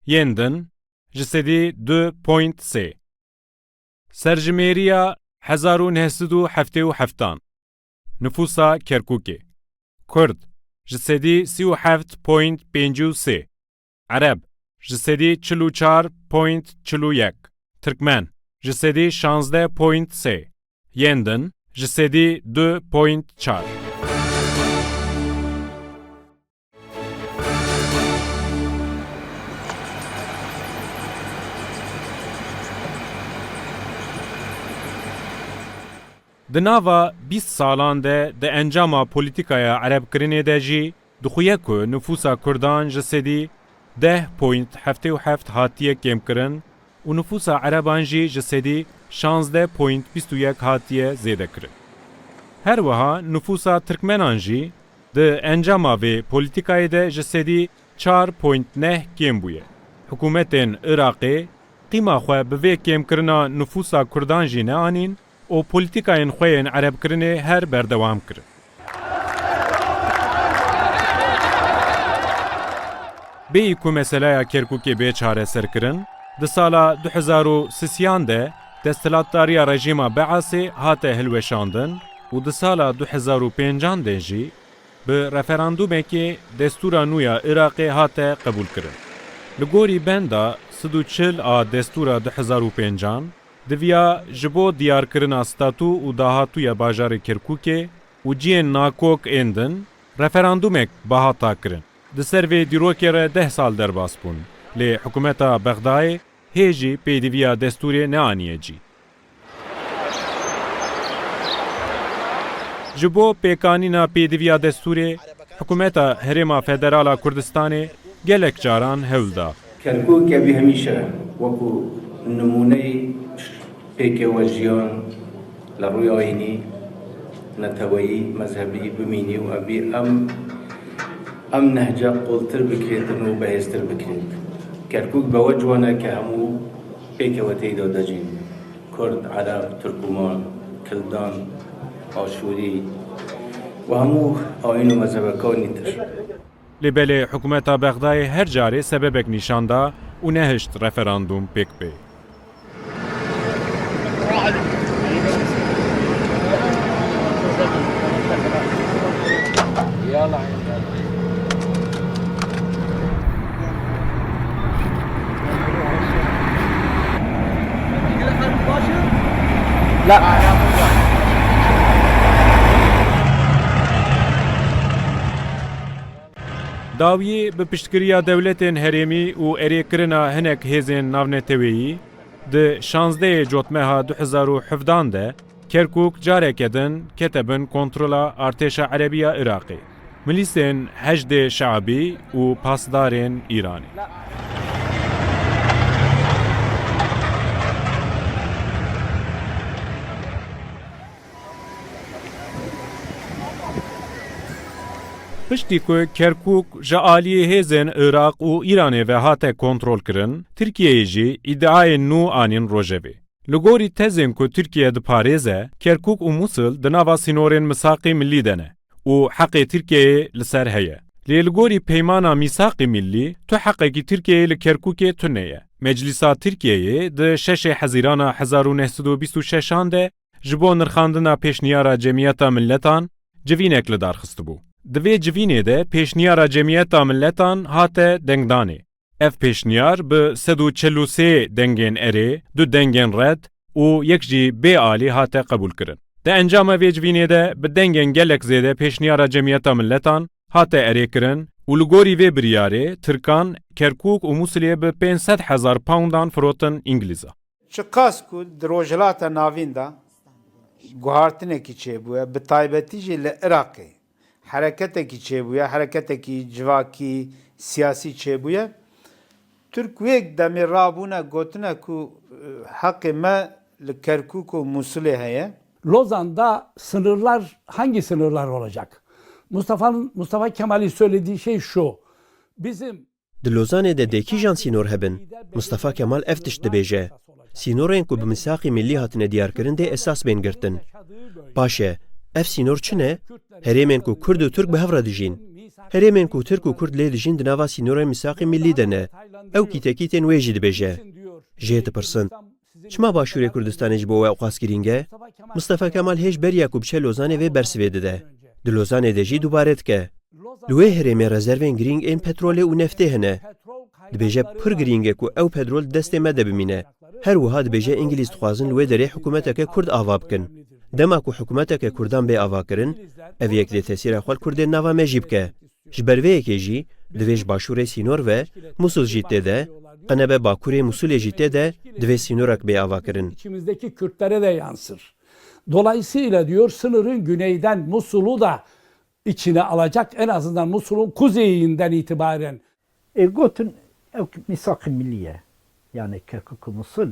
Yên din, ji sedî du point sê. Serjimêriya hezar û neh sed û heftê û heftan. Nifûsa Kerkûkê. Kurd, ji sedî sî û heft point pêncî û sê. Ereb, ji sedî çil û çar point çil û yek. Tirkmen, ji sedî şazdeh point sê. Yên din, ji sedî du point çar. Di nava bîst salan de di encama polîtîkaya erebkirinê de jî dixuye ku nifûsa Kurdan ji sedî deh point heftê û heft hatiye kêmkirin û nifûsa Ereban jî ji sedî şazdeh point bîst û yek hatiye zêdekirin. Her wiha nifûsa Tirkmenan jî di encama vê polîtîkayê de ji sedî çar point neh kêm bûye. Hikûmetên Iraqê qîma xwe bi vê kêmkirina nifûsa Kurdan jî neanîn û polîtîkayên xwe yên erebkirinê her berdewam kirin. Bêyî ku meseleya Kerkûkê bê çareserkirin, di sala du hezar û sisiyan de desthilatdariya rejîma Beasê hate hilweşandin û di sala du hezar û pêncan de jî bi referandûmekê destûra nû ya Iraqê hate qebûlkirin. Li gorî benda sed û çil a destûra du hezar û pêncan, diviya ji bo diyarkirina statû û dahatûya bajarê Kerkûkê û ciyên nakok ên din referandûmek biha takirin. Di ser vê dîrokê re deh sal derbas bûn, lê hikûmeta Bexdayê hê jî pêdiviya destûrê neaniye cî. Ji bo pêkanîna pêdiviya destûrê, hikûmeta Herêma Federal a Kurdistanê gelek caran hewl da. Kerkûk ya wî hemîşe wekû nimûneyî pêkewejiyan li rûyê ayînî, neteweyî, mezhebî bimînî û evî em, em nehce qultir bikirêtin û behêztir bikirêt. Kerkûk bi we ciwan e ke hemû pêkeweteyî de dejîn. Kurd, Ereb, Tirkûman, Kildan, Aşûrî û hemû ayîn û mezhebekanî tir. Lê belê hikûmeta Bexdayê her carê sebebek nîşan da û nehişt referandûm pêk bê. Dawiyê bi piştgiriya dewletên herêmî û erêkirina hinek hêzên navneteweyî, di şazdehê Cotmeha du hezar û hevdehan de Kerkûk careke din kete bin kontrola artêşa erebî ya Iraqê, milîsên Heşdê Şeabî û pasdarên Îranê. Piştî ku Kerkûk ji aliyê hêzên Iraq û Îranê ve hate kontrolkirin, Tirkiyeyê jî îdiayên nû anîn rojevê. Li gorî tezên ku Tirkiye diparêze, Kerkûk û Mûsil di nava sînorên misaqî millî de ne û heqê Tirkiyeyê li ser heye. Lê li gorî peymana mîsaqî millî, tu heqekî Tirkiyeyê li Kerkûkê tune ye. Meclîsa Tirkiyeyê di şeşê Hezîrana hezar û neh sed û bîst û şeşan de ji bo nirxandina pêşniyara Cemiyeta Miletan civînek li dar xistibû. Di vê civînê de pêşniyara Cemiyeta Miletan hate dengdanê. Ev pêşniyar bi sed û çel û sê dengên erê, du dengên red û yek jî bê alî hate qebûlkirin. Di encama vê civînê de bi dengên gelek zêde pêşniyara Cemiyeta Miletan hate erêkirin û li gorî vê biryarê Tirkan Kerkûk û Mûsilê bi pênc sed hezar poundan firotin Îngilîza. Çiqas ku di Rojhilata Navîn de guhartinekî çêbûye, bi taybetî jî li Iraqê hereketekî çêbûye, hereketekî civakî, siyasî çêbûye. Tirk wê demê rabûne gotine ku, e, heqê me li Kerkûk û Mûsilê heye. Lozan'da sınırlar, hangi sınırlar olacak? Mustafa'nın, Mustafa Kemal'in söylediği şey şu. Bizim Di Lozanê de dê kîjan sînor hebin? Mustafa Kemal ev tişt dibêje. Sînorên ku bi mîsaqê millî hatine diyarkirin dê esas bên girtin. Baş e, ev sînor çi ne? Herêmên ku Kurd û Tirk bi hev re dijîn. Herêmên ku Tirk û Kurd lê dijîn di nava sînorên mîsaqê millî de ne. Ew kîtekîtên wê jî dibêje. Jê dipirsin. Çima Başûrê Kurdistanê ji bo we ewqas girîng e? Mustafa Kemal hê ji beriya ku biçe Lozanê vê bersivê dide. Di Lozanê de jî dubare dike. Li wê herêmê rezervên girîng ên petrolê û neftê hene. Dibêje pir girîng e ku ew petrol di destê me de bimîne. Her wiha dibêje Îngilîz dixwazin li wê derê hikûmeteke Kurd ava bikin. Dema ku hikûmeteke Kurdan bê avakirin, ev yek dê tesîra xwe li Kurdên nava me jî bike. Ji ber vê yekê jî divê ji başûrê sînor ve, Musul jî tê de, qenebe bakurê Musulê jî tê de, divê sînorek bê avakirin. İçimizdeki Kürtlere de yansır. Dolayısıyla diyor, sınırın güneyden Musul'u da içine alacak, en azından Musul'un kuzeyinden itibaren. Ê gotin ew mîsaqê millî ye. Yani Kerkûk û Musul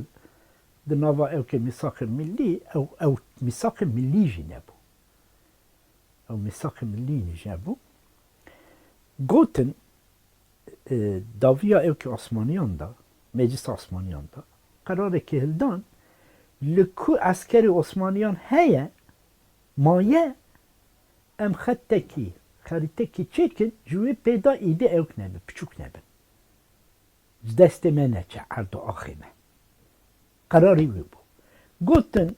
di nava ew ke mîsaqê millî, ew, ew mîsaqê millî jî nebû. Ew mîsaqê millî jî nebû. Gotin, e, dawiya ew ke Osmaniyan da, Meclisa Osmaniyan da, qerarekê hildan, li ku eskerê Osmaniyan heye, maye, em xetekî, xerîtekî çêkin, ji wê pê de îdî ewk nebin, piçûk nebin. Ji destê me neçe, erd û axê me. Qerarî wî bû. Gotin,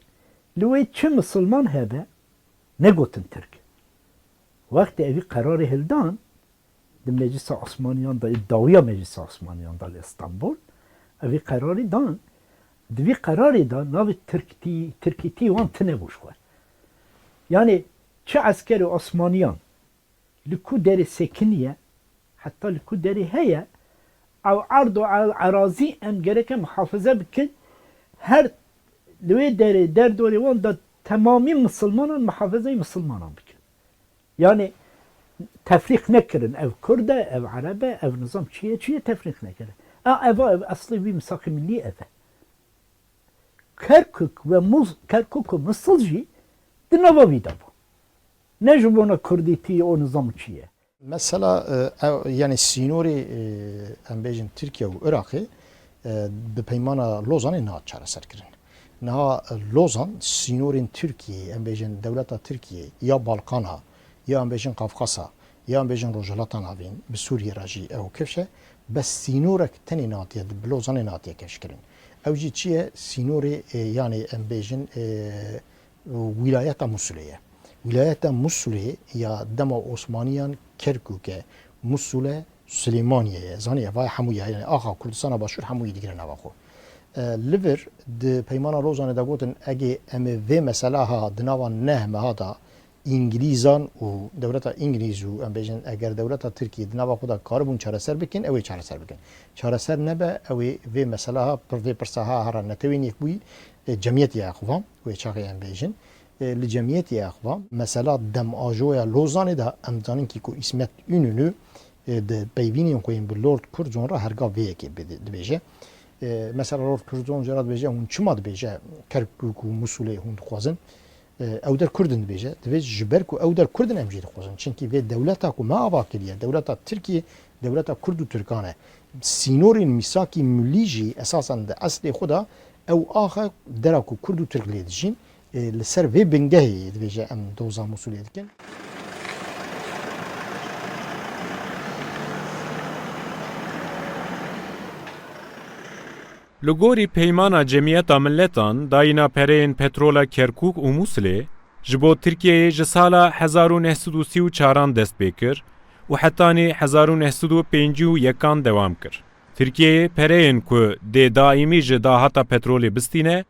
li wê çi misilman hebe, negotin Tirk. Wextê evî qerarê hildan, di Meclisa Osmaniyan de, dawiya Meclisa Osmaniyan de li Stenbol, evî qerarî dan, di vî qerarê de navê Tirktî, Tirkîtî wan tune bû ji xwe. Yani çi eskerê Osmaniyan li ku derê sekiniye, heta li ku derê heye, ew erd û ew erazî em gereke muhafaze bikin, her li wê derê derdorê wan de temamî misilmanan muhafazeyê misilmanan bikin. Yani tefrîq nekirin, ev Kurd e, ev Ereb e, ev nizam çi ye, çi ye tefrîq nekirin. A, eva ev eslê wî misaqê millî ev e. Kerkuk ve Muz-, Kerkuk û Musul jî di nava wî de bû. Ne ji bona Kurdîtî û nizam çi ye. Mesela, e, ew, yani sînorê, e, em bêjin Tirkiye û Iraqê, e, bi peymana Lozanê nehat çareserkirin. Niha, e, Lozan sînorên Tirkiyeyê, em bêjin dewleta Tirkiyeyê ya Balkana, ya em bêjin Qafqasa, ya em bêjin Rojhilata Navîn, bi Sûriyê re jî ew kifş e, bes sînorek tenê nehatiye, bi Lozanê nehatiye kifşkirin. Ew jî çi ye? Sînorê, e, yani em bêjin, e, wîlayeta Musulê ye. Wîlayeta Musulê ya dema Osmaniyan Kerkûk e, Musul e, Silêmaniyê ye. Zanî, ev hemû ye, yani axa Kurdistana Başûr hemû yê digire nava xwe. E, li vir di Peymana Lozanê de gotin, egê em ê vê mesela ha di nava neh meha de Îngilîzan û dewleta Îngilîz û em bêjin eger dewleta Tirkiyê di nava xwe de karibûn çareser bikin, ew ê çareser bikin. Çareser nebe, ew ê vê mesela ha, pir vê pirsa ha hera Netewên Yekbûyî, e, cemiyetê ya Aqvan, wê çaxê em bêjin. E, li cemiyetê ya Aqvan, mesela dem ajoya Lozanê de em zanin kî ku Îsmet Înönü, e, di peyvînên xwe yên bi Lord Curzon re herga vê yekê bide-, dibêje. E, mesela Lord Curzon jê re dibêje, hûn çima dibêje Kerkûk û Musulê hûn dixwazin? E, ew der Kurd in dibêje, dibêje ji ber ku ew der Kurd in em jî dixwazin. Çimkî vê dewleta ku me ava kiriye, dewleta Tirkiyê, dewleta Kurd û Tirkan e. Sînorên mîsakî milî jî esasen di eslê xwe de ew ax e dera ku Kurd û Tirk lê dijîn, e, li ser vê bingehê dibêje em doza Mûsulê dikin. Li gorî Peymana Cemiyeta Miletan, dayîna pereyên petrola Kerkûk û Mûsilê ji bo Tirkiyeyê ji sala hezar û neh sed û sî û çaran dest pê kir û hetanî hezar û neh sed û pêncî û yekan dewam kir. Tirkiyeyê pereyên ku dê daîmî ji dahata petrolê bistîne,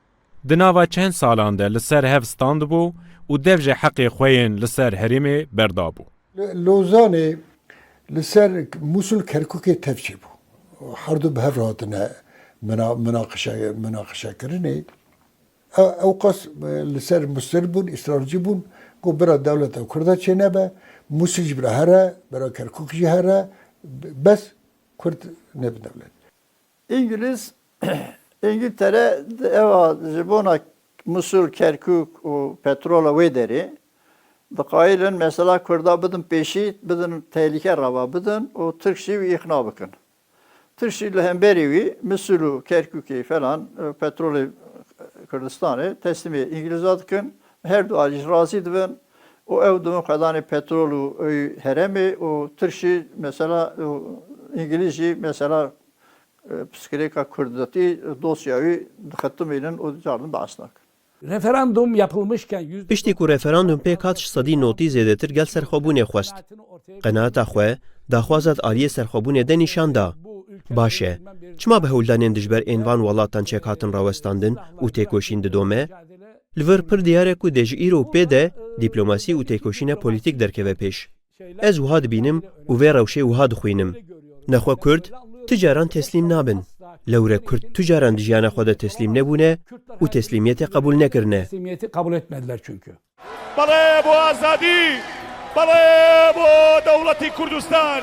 di nava çend salan de li ser hev standibû û dev ji heqê xwe yên li ser herêmê berdabû. Lo-, Lozanê li ser Mûsul Kerkûkê tev çêbû. Her du bi hev re hatine mina-, minaqişe-, minaqişekirinê. Ew, ew qas, e, li ser musir bûn, îsrarcî bûn, got bira dewleta Kurda çênebe, Mûsil jî bira here, bira Kerkûk jî here, b-, bes Kurd nebin dewlet. Îngiliz, Îngiltere di eva ji bona Musul, Kerkûk û petrola wê derê diqayilin mesela Kurda bidin pêşî, bidin tehlîke rava bidin û Tirk jî wî îqna bikin. Tirk jî li hemberî wî Musul û Kerkûkê falan, e, petrolê Kurdistanê teslîmê Îngiliza dikin. Her du alî jî razî dibin û ew dibin xwedanê petrol û ew herêmê û Tirk jî mesela û Îngiliz jî mesela e, pirsgirêka Kurdatî, e, dosya wî dixetimînin û cardin behs nakin. Referandum yapılmışken yüzde Piştî ku referandum pêk hat, ji sedî notî zêdetir gel serxwebûnê xwest. Qenaeta xwe, daxwaza di aliyê serxwebûnê de nîşan da. Baş e. Çima bi hewldanên dijber ên van welatan çek hatin rawestandin û têkoşîn didome? Li vir pir diyar e ku dê ji îro pê de dîplomasî û têkoşîna polîtîk derkeve pêş. Ez wiha dibînim û vê rewşê wiha dixwînim. Nexwe Kurd tu caran teslîm nabin. Lewre Kurd tu caran di jiyana xwe de teslîm nebûne û teslîmiyetê qebûl nekirine. Teslimiyeti kabul etmediler çünkü. بەڵێ بۆ ئازادی، بەڵێ بۆ دەوڵەتی کوردستان.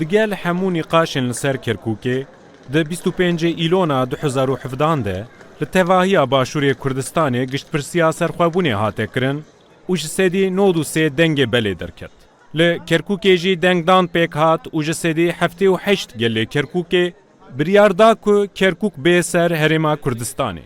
Digel hemû nîqaşên li ser Kerkûkê, di bîst û pêncê Îlona du hezar û hevdehan de li tevahiya Başûrê Kurdistanê giştpirsiya serxwebûnê hate kirin û ji sedî nod û sê dengê belê derket. Li Kerkûkê jî dengdan pêk hat û ji sedî heftê û heşt gelê Kerkûkê biryar da ku Kerkûk bê ser Herêma Kurdistanê.